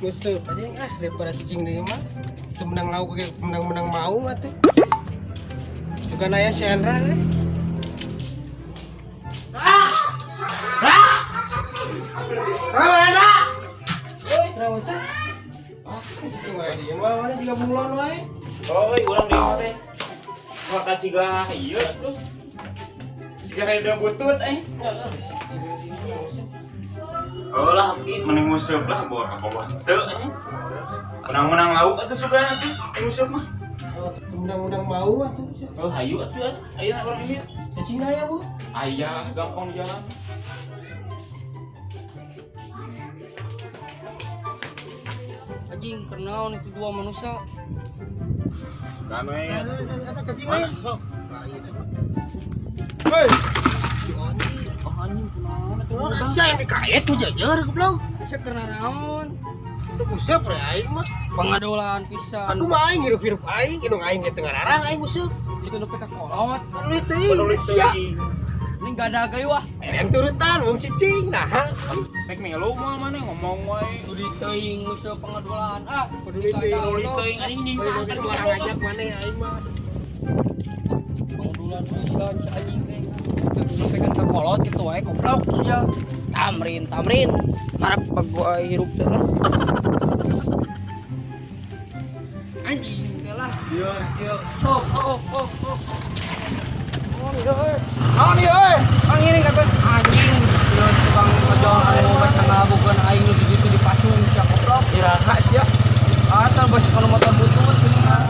Nguseup aja ah daripada cicing deui mah. Teu menang lauk ge menang-menang maung atuh. Juga naya si Andra eh. Ra! Ra nguseup. Ah, cicing wae di mah mana juga bunglon wae. Oh, urang di imah teh. Makan ciga ieu tuh. Ciga reda butut eh. Oh lah, mending nguseup lah bawa ka bawah teu eh. Menang-menang lauk atuh sugan atuh nguseup mah. Menang-menang mau atuh. Oh, hayu atuh aya urang ini. Cicing naya bu. Aya gampang di jalan. Anjing kenaon itu dua manusia. Sugan we. Eta cacing lain. Sok. Hei. Oh anjing kunaon atuh. Sia yang dikaet tuh jajar goblok. Sia kena naon? Nguseup re aing mah. Pangadolan pisan. Aku mah aing hirup-hirup aing, indung aing ge teu ngararang aing nguseup. Itu nu ka kolot. Peduli teuing sia. Ini gak ada gayu ah. Yang turutan mau cicing nah. Rek milu mah mana ngomong wae. Sudi teuing nguseup pangadolan ah. Peduli teuing. Peduli teuing anjing nying. Peduli teuing ngajak maneh aing mah. Pangadolan pisan si anjing teh. Itu nu ka kolot kitu wae goblok sia. Tamrin, tamrin. Harap gua hirup teh lah. Anjing teh lah. Iya, iya. Oh, oh, oh, oh. Naon ieu euy? Naon ieu euy? Kang ini kabeh anjing. Ieu tukang ojol anu baca ngabukeun aing nu di ditu dipasung sia goblok. Iraha sia. Atal bos kalau motor butut gini ah.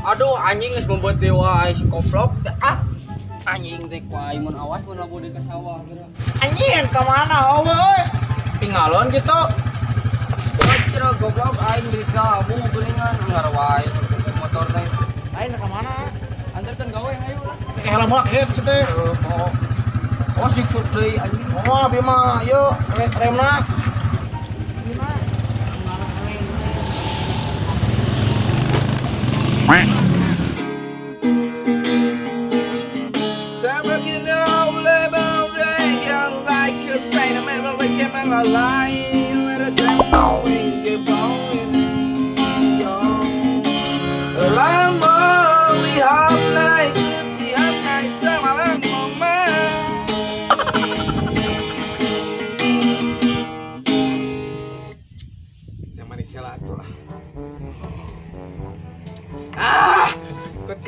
Aduh anjing geus membuat dewa si koplok ah. Anjing teh ku aing mun awas mun labu deui ka sawah geura. Anjing ka mana euy euy? Tinggalon gitu. Wacra goblok aing di labu geuningan anggar wae motor teh. Aing ka mana? Anterkeun gawe hayu lah. Ke helm lah ke teh. Oh. Awas dikut deui anjing. Oh, abi mah yuk remna.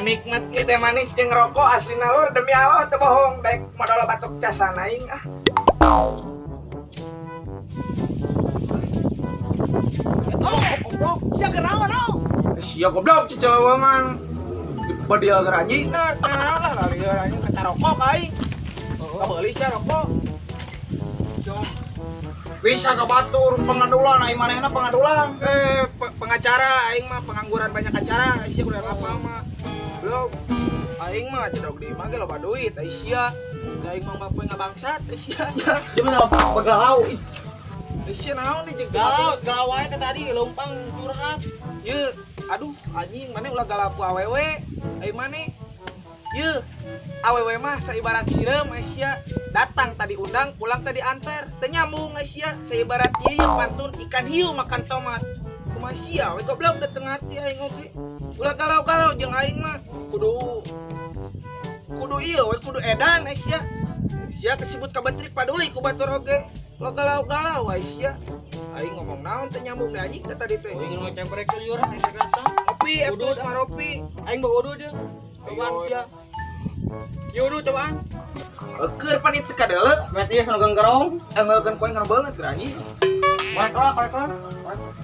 Nikmat kita manis jeung rokok asli nalur demi Allah teu bohong daek modal batuk casan aing ah. Oh, goblok, sia kenaon naon? Sia goblok cicelewangan. Dibadial keur anjing nah, naon lah lalieur anjing kaca rokok aing. Kabeuli sia rokok. Bisa ke batur pengadulan aing manehna pengadulan. Pengacara aing mah pengangguran banyak acara sia kudu apa mah. Belum, aing mah cedok di imah ge loba duit, ai sia. Da aing mah bapak ngabangsat, ai sia. Dia mah bagalau ih. Ai sia naon nih jeung galau, galau wae teh tadi leumpang curhat. Ye, aduh anjing maneh ulah galau ku awewe. Ai maneh. Ye, awewe mah saibarat sireum ai sia. Datang tadi undang, pulang tadi antar. Teu nyambung ai sia. Saibarat ieu pantun ikan hiu makan tomat. Kumaha sia we goblok da teu ngarti aing oge. Ulah galau-galau jeung aing mah kudu kudu ieu we kudu edan ai sia. Sia kesebut ka betrik paduli ku batur oge. Lo galau-galau ai sia. Aing ngomong naon teu nyambung deui anjing teh tadi teh. Aing nu cemprek liur aing datang. Ngopi atuh ngaropi. Aing bawa udu dia. Cobaan sia. Ieu udu cobaan. Keur pan itu kadeuleu. Berarti ieu nu genggerong. Anggelkeun ku aing kana beungeut geura anjing. Korek lah, korek lah.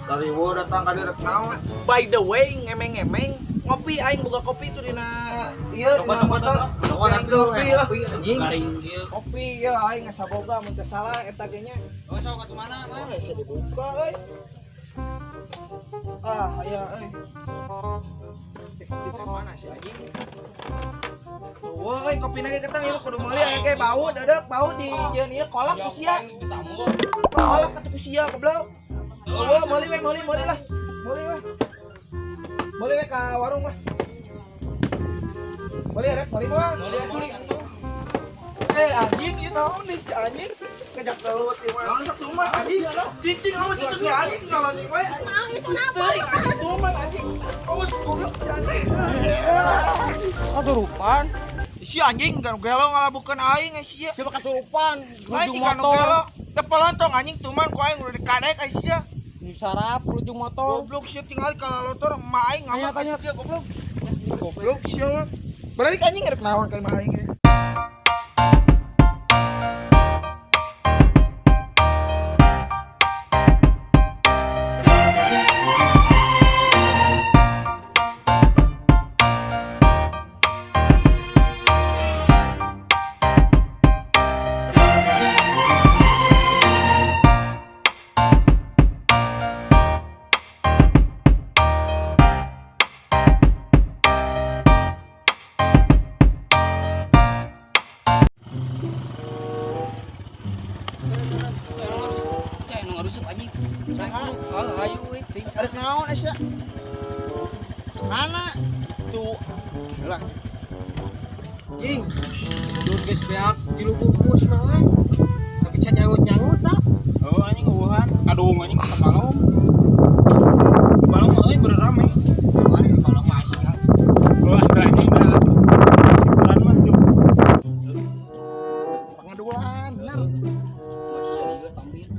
Dari wo datang ka dieu rek naon. By the way, ngemeng-ngemeng ngopi aing boga kopi itu dina ieu dina motor. Kopi lah. Anjing. Garing ieu. Kopi ya aing ngasaboga mun teu salah eta ge nya. Oh, sok atuh mana, mah? Oh, hese dibuka euy. Ah, aya euy. Teh kopi teh mana sih anjing? Wah, euy kopina ge ketang ieu kudu meuli aya ge bau dedek bau di jeung ieu kolak ku sia. Kolak atuh ku sia goblok. Oh, meuli we, meuli, meuli lah. Meuli we. Meuli we ka warung lah. Meuli rek, meuli mah. Meuli atuh. Anjing ieu naon nih si anjing? Ngejak gelut ieu mah. Naon sok tuman anjing. Cicing kamu cicing si anjing ngalonyeng wae. Teuing anjing tuman anjing. Awas goblok si anjing. Kasurupan. Si anjing kan gelo ngalabukeun aing sia. Siapa kasurupan? Aing kan gelo. Teu pelontong anjing tuman ku aing udah dikadek aing sia. Sarap ujung motor. Goblok sia tinggal kalalotor emak aing ngamak tanya sia goblok. Goblok sia mah. Balik anjing rek naon ka imah aing. Arek naon sia? Mana? Tuh. Lah. Jing. Dur geus beak 3 bungkus mah euy. Tapi can nyangut-nyangut tah. Oh anjing eueuhan, kadung anjing ka balong. Balong mah euy bener rame. Mari di balong mah sia. Oh anjing dah. Bulan mah tuh. Pangaduan bener. Masih lieur tamrin.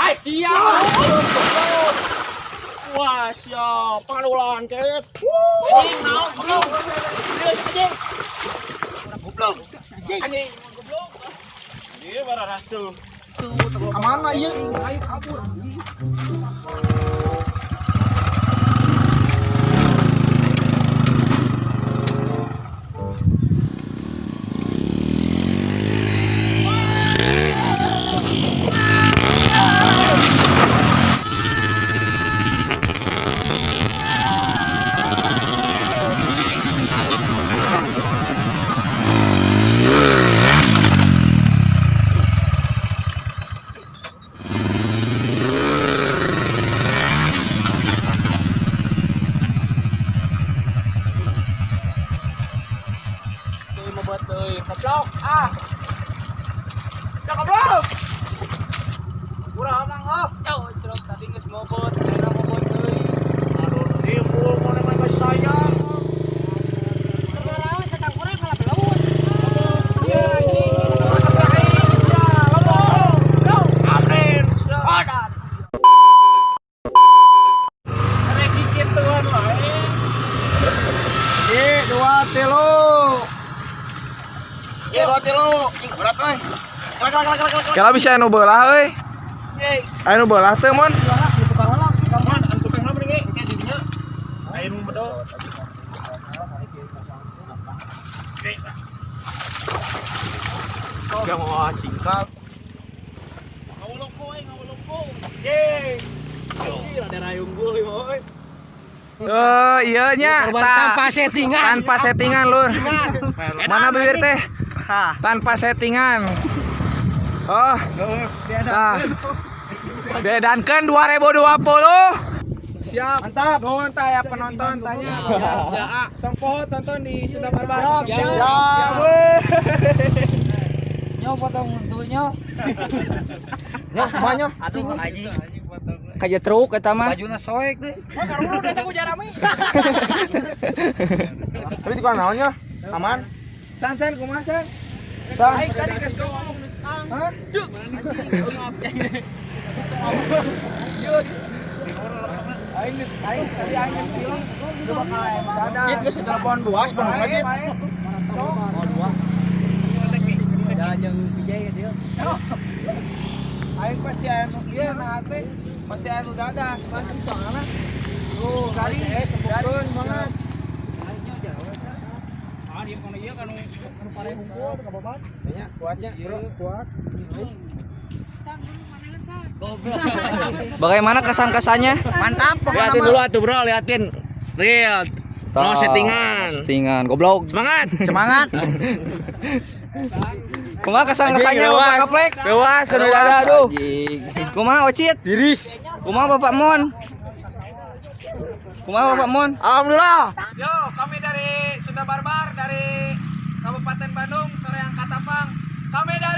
Asia. Wah, siap. Pangadulan ket. Anjing naon goblok. Anjing. Goblok. Anjing goblok. Ieu bara rasul. Kemana ieu? Ayo kabur. Teuy mah buat teuy goblok ah. Ya goblok. Kurang amang oh. Jauh celok tadi geus mobot, ayeuna mobot teuy. Aduh, timbul mana mereka sayang. Semarawe satangkurang kalah belut. Iya anjing. Ya, lobo. Amrin. Odan. Rek kikituan wae. Ye, 2 3. Ye, 2 3. Ih, berat euy. Kelak kelak kelak kelak. Kala bisa anu beulah euy. Anu beulah teu mon. Mon antuk yang mending ge kayak di dinya. Aya nu bedol. Gak mau singkat. Ngawoloko euy, ngawoloko. Ye. Ih, ada rayung gul ieu euy. Oh, iya nya. Tanpa settingan. Tanpa settingan, Lur. Mana bibir teh? Tanpa settingan. Oh. Nah. Didankeun 2020. Siap. Mantap. Nuhun tah ya penonton tanya. Ya, tong poho tonton di Sunda Barbar. Siap. Nyo potong untunya. Nyo, kumaha nyo? Atuh anjing. Kayak truk eta mah. Bajuna soek deh. Tapi di naon nya? Aman. San san kumaha san? Tah. Aing tadi geus ngomong. Hah? Aing geus aing tadi aing geus bilang udah bakal dadah. Kit geus telepon dua sepenuh lagi. Jalan jeung PJ dia. Aing pasti aya nu ieu nah teh pasti aya nu dadas pasti soalna. Tuh, kali sebutkeun banget. Ah, dia kono ieu kanu kanu pare hungkul kaboban. Nya kuatnya, Bro, kuat. Goblok. Bagaimana kesan-kesannya? Mantap pokoknya. Liatin dulu atuh bro, liatin. Real. No settingan. Settingan, goblok. Semangat. Semangat. Kumaha kesan-kesannya Bapak Kaplek? Luas, aduh. Kumaha Ocit? Tiris. Kumaha Bapak Mon? Kumaha Bapak Mon? Alhamdulillah. Yo, kami dari Sunda Barbar dari Kabupaten Bandung, Soreang Katapang. Kami dari